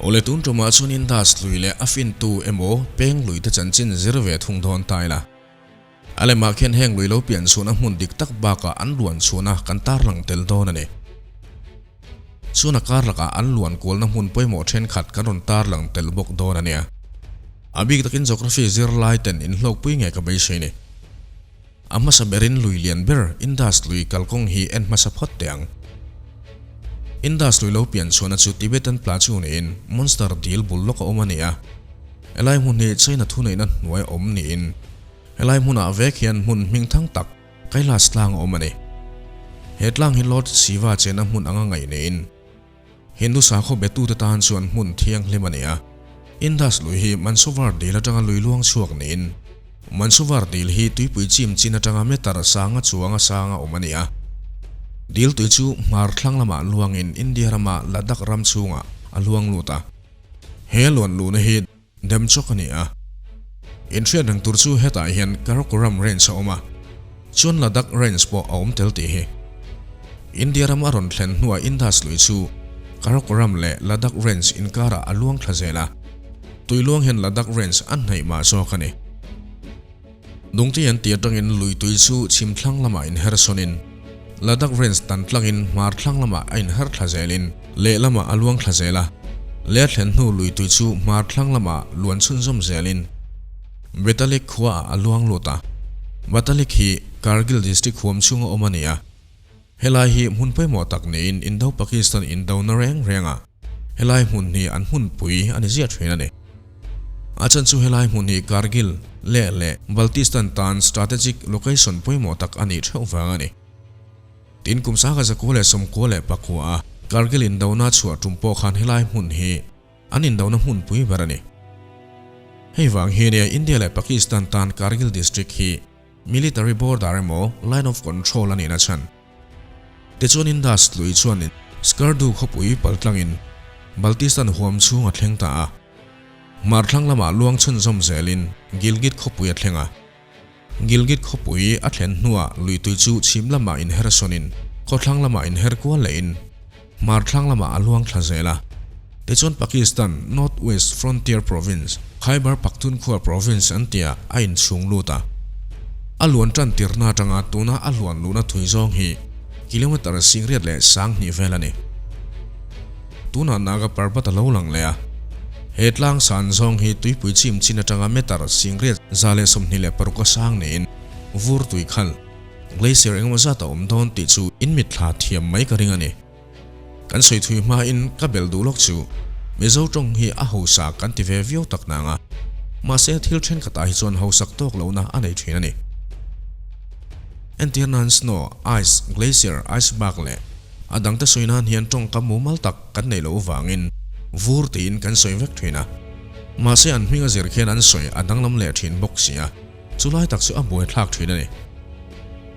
Awle tun tumah chuan Indus lui leh a fintu emaw peng lui te chanchin zir ve thung dawn ta ila. A lemah khian heng lui lo pian chhuahna hmun dik tak bakah an luan chhuahna kan tarlang tel dawn a ni. Chuan a kar lakah an luan kualna hmun pawimawh thenkhat kan rawn tarlang tel bawk dawn a nia. A bik takin Geography zirlai ten inhlawkpui nge ka beisei ni. A hmasa berin lui lian ber Indus lui kalkawng hi en hmasa phawt teh ang. Indus lui lo pian chhuahna chu Tibetan Plateau niin Monster dil bul lawk a awm a ni a. Helai hmun hi China thuneihna hnuai awm niin helai hmunah vek hian hmun hmingthang tak Kailash tlang a awm a ni. He tlang hi Lord Shiva chenna hmun anga ngaih niin Hindu sakhaw betute tan chuan hmun thianghlim a ni a. Indus lui hi Mansovar dil atanga lui luang chhuak niin Mansovar dil hi tuipui chim chin atanga meter sanga chuanga sanga awm a ni a. Dil tui chu hmar thlang lamah luangin India rama Ladakh ram chhungah a luang lut a. He luan luhna hi dem chawk a ni a. Inhriat reng tur chu hetah hian Karakoram Range a awm a, chuan Ladakh Range pawh a awm tel tih hi. India ram a rawn thlen hnuah Indus lui chu Karakoram leh Ladakh Range inkarah a luang thla zel a, tui luang hian Ladakh Range a hnaih mah zawk a ni. Dungti an tih atangin lui tui chu chhim thlang lamah inher sawnin Ladakh Range tan tlangin hmar thlang lamah a inher thla zelin lehlamah a luang thla zel a. Leh a thlen hnu lui tui chu hmar thlang lamah luan chhunzawm zelin Batalik khuaah a luang lut a. Batalik hi Kargil District huam chhunga awm a ni a. Helai hi hmun pawimawh tak niin Indo-Pakistan indona reng rengah Helai hmun hi an hmunpui a ni ziah thin a ni. A chan chu helai hmun hi Kargil, Leh leh Baltistan tan strategic location pawimawh tak a nih theuh vang a ni. Tin kum sangha 1994 a Kargil indona chhuah tum pawh khan helai hmun hi an indona hmunpui ber a ni. Hei vang hi nia India leh Pakistan tan Kargil district hi military border emaw line of control a nihna chhan. Tichuan Indus lui chuanin Skardu khawpui paltlangin Baltistan huam chhung a thleng ta a. Hmar thlang lamah luang chhunzawm zelin Gilgit khawpui a thleng a. Gilgit khawpui a thlen hnuah lui tui chu chhim lamah inher sawnin khawthlang lamah inher kual lehin hmar thlang lamah a luang thla zel a. Tichuan Pakistan North West Frontier Province, Khyber Pakhtunkhwa Province an tia a inchhung lut a. A luan tan tirna atanga tuna a luan luhna thui zawng hi kilometre singriat leh sanghnih vel a ni. Tunah Naga Parbat a lo lang leh a. He tlang san zawng hi tuipui chim chin atanga meter singriat 126 a sang niin vur tui khal, glacier engemaw zat a awm dawn tih chu in mitthla thiam mai ka ring a ni. Kan sawi thui hmain ka bel duh lawk chu Mizo tawng hi a hausa kan ti ve viau tak nang a, mahse thil thenkhatah hi chuan hausak tawk lohna a nei thin a ni. Entir nan snow, ice, glacier, iceberg leh a dangte sawi nan hian tawngkam mumal tak kan neih loh vangin vur tiin kan sawi vek thin a, mahse an hming a zir khian an sawi a danglam leh thin bawk si a. Chu lai tak chu a buaithlak thin a ni.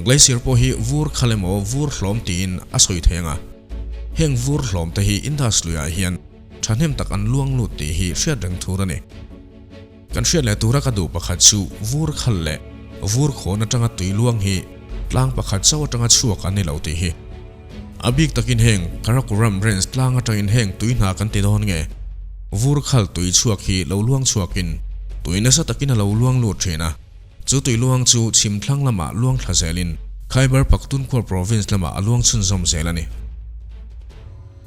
Glacier pawh hi vur khal emaw vur hlawm tiin a sawi thei ang a. Heng vur hlawm te hi Indus luiah hian thahnem tak an luang lut tih hi hriat reng thur a ni. Kan hriat leh tura ka duh pakhat chu vur khal leh vur khawn atanga tui luang hi tlang pakhat chauh atanga chhuak an ni lo tih hi. A bik takin heng Karakoram Range tlang atangin heng tui hna kan ti dawn nge? Vur khal tui chhuak hi lo luang chhuakin tui nasa takin a lo luang lut thin a, chu tui luang chu chhim thlang lamah luang thla zelin Khyber Pakhtunkhwa Province lamah a luang chhunzawm zel a ni.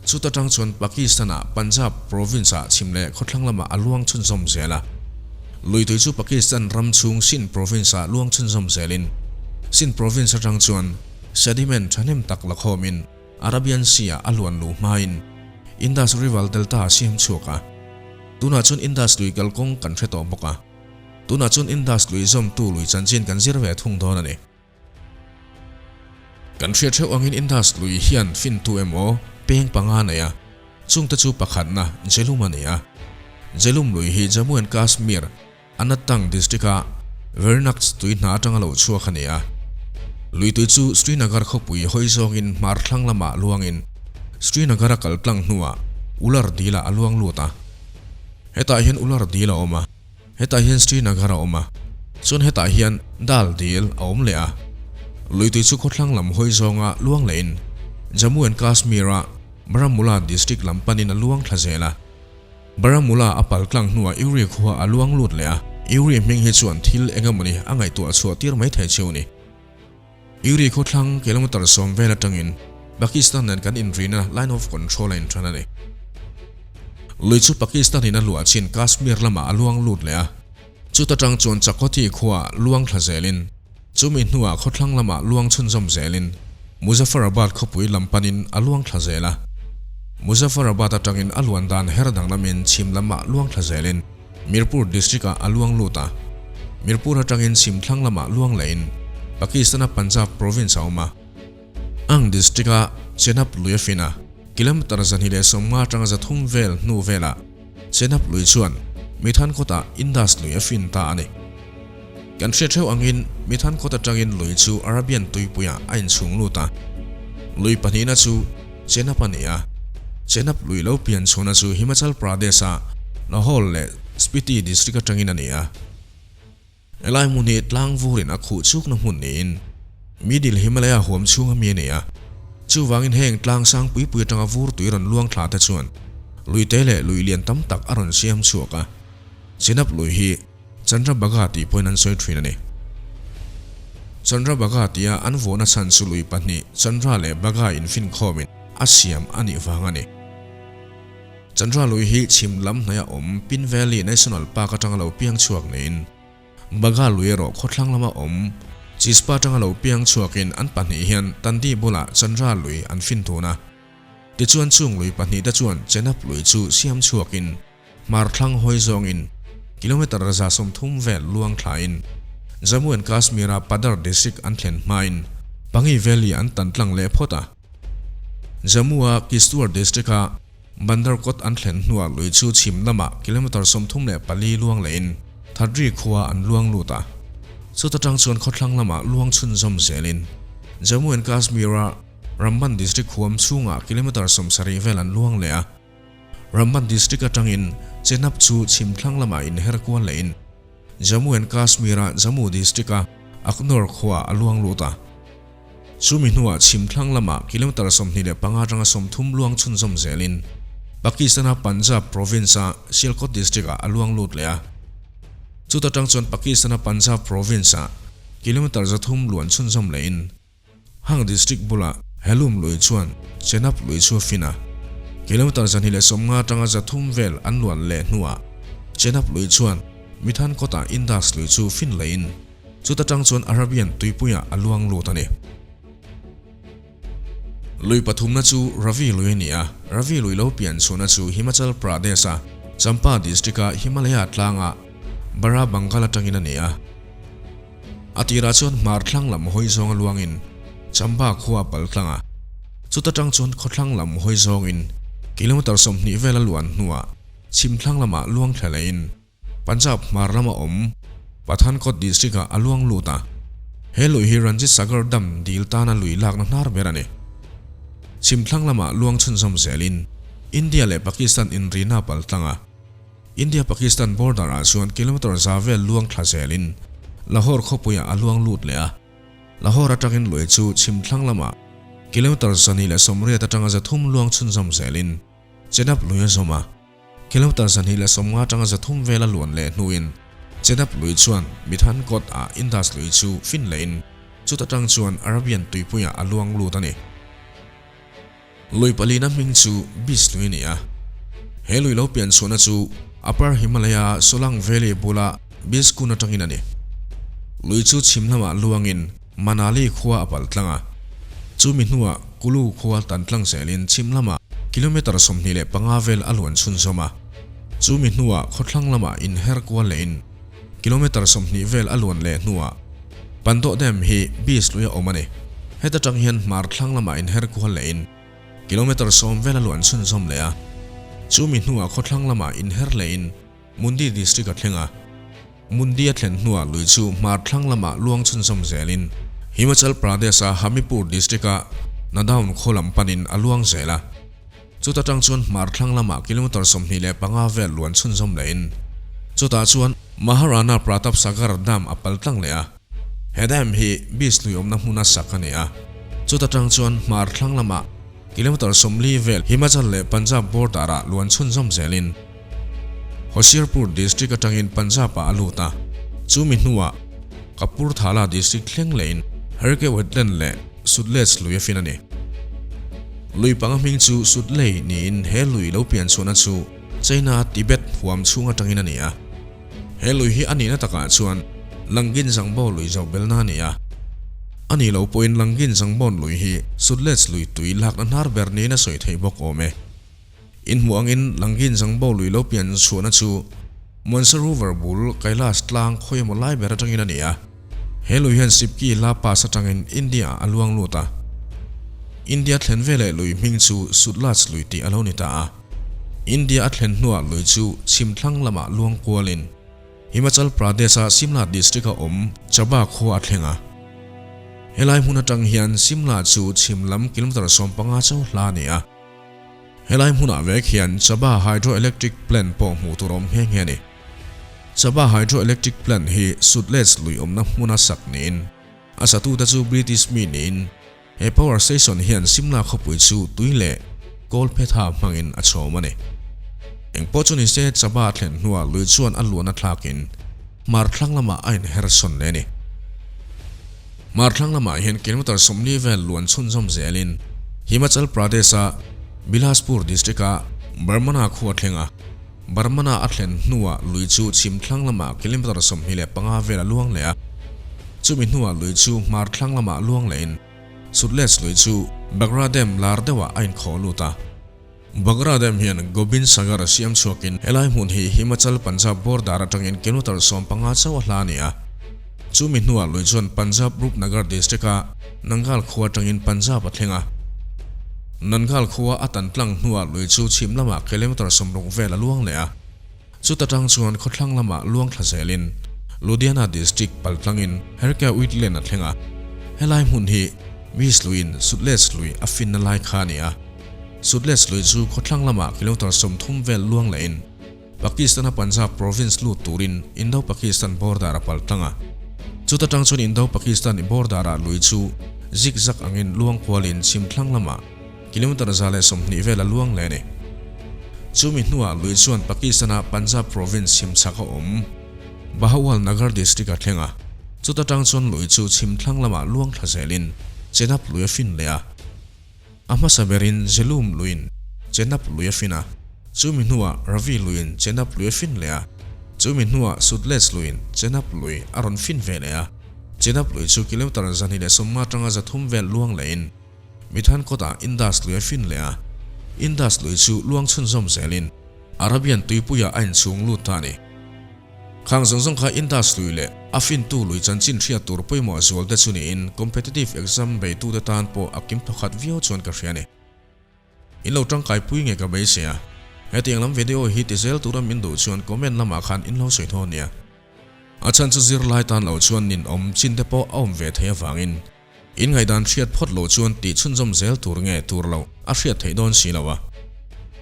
Chuta tang chuan Pakistan-ah Punjab Province-ah chhim leh khawthlang lamah a luang chhunzawm zel a. Lui tui chu Pakistan ram chhung Sindh Province-ah luang chhunzawm zelin Sindh Province atang chuan Sediment thahnem tak la khawmin Arabian Sea-ah a luan luh hmain Indus River Delta a siam chhuak a. Tunah chuan Indus lui kalkawng kan hre tawh bawk a. Tunah chuan Indus lui zawmtu lui chanchin kan zir ve thung dawn a ni. Kan hriat theuh angin Indus lui hian fintu emaw peng panga nei a, chungte chu pakhatna Jhelum a ni a. Jhelum lui hi Jammu and Kashmir, Anantnag district-a Verinag tui hna atanga lo chhuak a ni a. Lui tui chu Srinagar khawpui hawi zawngin hmar thlang lamah luangin Srinagar a kal tlang hnuah Ular dil-ah a luang lut a. Hetah hian Ular dil a awm a. Hetah hian Srinagar a awm a, chuan hetah hian Dal dil a awm leh a. Lui tui chu khawthlang lam hawi zawnga luang lehin Jammu and Kashmir-a Baramulla district lam panin a luang thla zel a. Baramulla a pal tlang hnuah Uri khua a luang lut leh a, Uri hming hi chuan thil eng emawni a ngaihtuah chhuah tir mai thei cheu a ni. Uri khawthlang kilometre sawm vel atangin Pakistan nen kan inrina Line of Control a inṭan a ni. Lui chu Pakistan in a luah chin Kashmir lamah a luang lut leh a, chuta tang chuan Chakothi khuaah luang thla zelin chumi hnuah khawthlang lamah luang chhunzawm zelin Muzaffarabad khawpui lam panin a luang thla zel a. Muzaffarabad atangin a luan dan her danglamin chhim lamah luang thla zelin Mirpur district-ah a luang lut a. Mirpur atangin chhim thlang lamah luang lehin Pakistan-a Punjab province a awm a. Ang district-a Chenab lui a fin a, kilometre 250 atanga 300 vel hnu velah Chenab lui chuan Mithan kawtah Indus lui a fin ta a ni. Kan hriat theuh angin Mithan kawt atangin lui chu Arabian tuipuiah a inchhung lut a. Lui pahnihna chu Chenab a ni a. Chenab lui lo pian chhuahna chu Himachal Pradesh-a Lahaul leh Spiti district atangin a ni a. Helai hmun hi tlang vurin a khuh chukna hmun niin Middle Himalaya huam chhunga mi a ni a. Chuvangin heng tlang sang pui pui atanga vur tui rawn luang thla te chuan luite leh lui lian tam tak a rawn siam chhuak a. Chenab lui hi Chandrabhaga tih pawhin an sawi thin a ni. Chandrabhaga tia an vuahna chhan chu lui pahnih Chandra leh Bhaga infinkhawmin a siam a nih vang a ni. Chandra lui hi chhim lam hnaia awm Pin Valley National Park atanga lo piang chhuak niin Bagha lui erawh khawthlang lama awm Chispa atanga lo piang chhuakin an pahnih hian Tandi bulah Chandra lui an fin thun a. Tichuan chung lui pahnih te chuan Chenab lui chu siam chhuakin hmar thlang hawi zawngin kilometre 130 vel luang thlain Jammu and Kashmir-a Padar district an thlen hmain Pangi Valley an tan tlang leh phawt a. Jammu-a Kishtwar district-a Bandarkot an thlen hnuah lui chu chhim lamah kilometre 34 luang lehin Thadri khua an luang lut a. Chuta tang chuan khawthlang lamah luang chhunzawm zelin Jammu and Kashmir-a Ramban district huam chhungah kilometre 70 vel an luang leh a. Ramban district atangin Chenab chu chhim thlang lamah inher kual lehin Jammu and Kashmir-a Jammu district-a Akhnoor khua a luang lut a. Chumi hnuah chhim thlang lamah kilometre 25 atanga 30 luang chhunzawm zelin Pakistan-a Punjab province-a Sialkot district-ah a luang lut leh a. Chuta tang chuan Pakistan-a Punjab province-ah kilometre 300 luan chhunzawm lehin Hang district bulah Helum lui chuan Chenab lui chu a fin a. Kilometre 250 atanga 300 vel an luan leh hnuah Chenab lui chuan Mithan kawtah Indus lui chu fin lehin Chuta tang chuan Arabian tuipuiah a luang lut a ni. Lui pathumna chu Ravi lui a ni a, Ravi lui lo pian chhuahna chu Himachal Pradesh-a Champa district-a Himalaya tlanga Bara Bangal atangin a ni a. A tirah chuan hmar thlang lam hawi zawnga luangin Chamba khua a pal tlang a, chuta tang chuan khawthlang lam hawi zawngin kilometre 20 vel a luan hnuah chhim thlang lamah luang thla lehin Punjab hmar lama awm Pathankot district-ah a luang lut a, he lui hi Ranjit Sagar Dam dil tana lui lakna hnar ber a ni. Chhim thlang lamah luang chhunzawm zelin India leh Pakistan inrina pal tlang a, India-Pakistan border-ah chuan kilometre za vel luang thla zelin Lahore khawpuiah a luang lut leh a. Lahore atangin lui chu chhim thlang lamah kilometre 280 atanga 300 luang chhunzawm zelin Chenab lui a zawm a. Kilometre 250 atanga 300 vel a luan leh hnuin Chenab lui chuan Mithan Kot ah Indus lui chu fin lehin chuta tang chuan Arabian tuipuiah a luang lut a ni. Lui palina hming chu Beas lui a ni a. He lui lo pian chhuahna chu Upper Himalaya Solang Valley bula Beas kun atangin a ni. Lui chu chhim lamah luangin Manali khua a pal tlang a. Chumi hnuah Kulu khua tan tlang zelin chhim lamah kilometre 25 vel a luan chhunzawm a. Chumi hnuah khawthlang lamah inher kual lehin kilometre 20 vel a luan leh hnuah Pandoh Dam hi Beas lui a awm a ni. Heta tang hian hmar thlang lamah inher kual lehin kilometre 10 vel a luan chhunzawm leh a. Chumi hnuah khawthlang lamah inher lehin Mundi district a thleng a. Mundi a thlen hnuah lui chu hmar thlang lamah luang chhunzawm zelin Himachal Pradesh-a Hamirpur district-a Nadaun khaw lam panin a luang zel a. Chuta tang chuan hmar thlang lamah kilometre 25 vel luan chhunzawm lehin chutah chuan Maharana Pratap Sagar Dam a pal tlang leh a. He dam hi Beas lui awmna hmuna sak a ni a. Chuta tang chuan hmar thlang lamah kilometre 40 vel Himachal leh Punjab border-ah luan chhunzawm zelin. Hoshiarpur District atangin Punjab-ah a lut a, chumi hnuah Kapurthala District thleng lehin Harike Wetland leh Sutlej lui a fin a ni. Lui panga hming chu Sutlej niin he lui lo pian chhuahna chu China Tibet huam chhung atangin a ni a. He lui hi a nihna takah chuan Langin Zangbo lui zoh belna a ni a. A nih loh pawhin Langin Zangbawn lui hi Sutlej lui tui lakna hnar ber niin a sawi theih bawk awm e. Inhmuh angin Langin Zangbo lui lo pian chhuahna chu Mansarovar bul Kailash tlang khawi emaw lai ber atangin a ni a. He lui hian Sipki La Pass atangin India ah a luang lut a. India thlen veleh lui hming chu Sutlaj lui tih a lo ni ta a. India a thlen hnuah lui chu chhim thlang lamah luang kualin Himachal Pradesh-a Shimla district-a awm Chaba khua a thleng a. Helai hmun atang hian Shimla chu chhim lam kilometre 15 chauh hla a ni a. Helai hmunah vek hian Chaba Hydroelectric Plant pawh hmuh tur a awm nghe nghe a ni. Chaba Hydroelectric Plant hi Sutlej lui awmna hmuna sak niin a satute chu British mi niin he power station hian Shimla khawpui chu tui leh kawl phetha hmangin a chhawm a ni. Engpawh chu nise Chaba a thlen hnuah lui chuan a luan a thlakin hmar thlang lamah a inher sawn leh a ni. Hmar thlang lamah hian kilometre 40 vel luan chhunzawm zelin Himachal Pradesh-a Bilaspur district-a Barmana khua thleng a, Barmana a thlen hnuah lui chu chhim thlang lamah kilometre 25 vel a luang leh a, chumi hnuah lui chu hmar thlang lamah luang lehin Sutlej lui chu Bagra Dam lar deuhah a inkhawh lut a. Bagra Dam hian Gobind Sagar a siam chhuakin helai hmun hi Himachal Punjab border atangin kilometre 15 chauh a hla a ni a. Chumi hnuah lui chuan Punjab Rupnagar district-a Nangal khua atangin Punjab a thleng a. Nangal khua a tan tlang hnuah lui chu chhim lamah kilometre 60 vel a luang leh a. Chuta tang chuan khawthlang lamah luang thla zelin Ludhiana district pal tlangin Harke Wetland a thleng a. Helai hmun hi Beas luiin Sutlej lui a finna lai kha a ni a. Sutlej lui chu khawthlang lamah kilometre 30 vel luang lehin Pakistan-a Punjab province lut turin Indo-Pakistan border a pal tlang a. Chuta tang chuan Indo-Pakistan border-ah lui chu zigzag angin luang kualin chhim thlang lamah Kilometre 120 vel a luang leh a ni. Chumi hnuah lui chuan Pakistan-a Punjab province chhim chhak a awm Bahawal Nagar district a thleng a, chuta tang chuan lui chu chhim thlang lamah luang thla zelin Chenab lui a fin leh a. A hmasa berin Jhelum luiin Chenab lui a fin a, chumi hnuah Ravi luiin Chenab lui a fin leh a, chumi hnuah Sutlej luiin Chenab lui a rawn fin ve leh a, Chenab lui chu kilometre 250 atanga 300 vel luang lehin Mithan kawtah Indus lui a fin leh a, Indus lui chu luang chhunzawm zelin Arabian tuipuiah a inchhung lut ta a ni. Khang zawng zawng kha Indus lui leh a fintu lui chanchin hriat tur pawimawh zual te chu niin competitive exam beitute tan pawh a kim thawkhat viau chuan ka hria a ni. In lo tangkaipui nge ka beisei a, hetiang lam video hi ti zel tura min duh chuan comment lamah khan in lo sawi thaw nia. A chhan chu zirlai tan lo chuan ninawm chin te pawh a awm ve thei avangin In ngaihdan hriat phawt loh chuan tih chhunzawm zel tur nge tur loh a hriat theih dawn si lo a.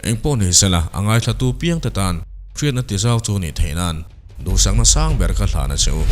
Engpawh ni sela a ngaithlatu piangte tan hriatna ti zau chu nih theih nan duhsakna sang ber ka hlan a che u.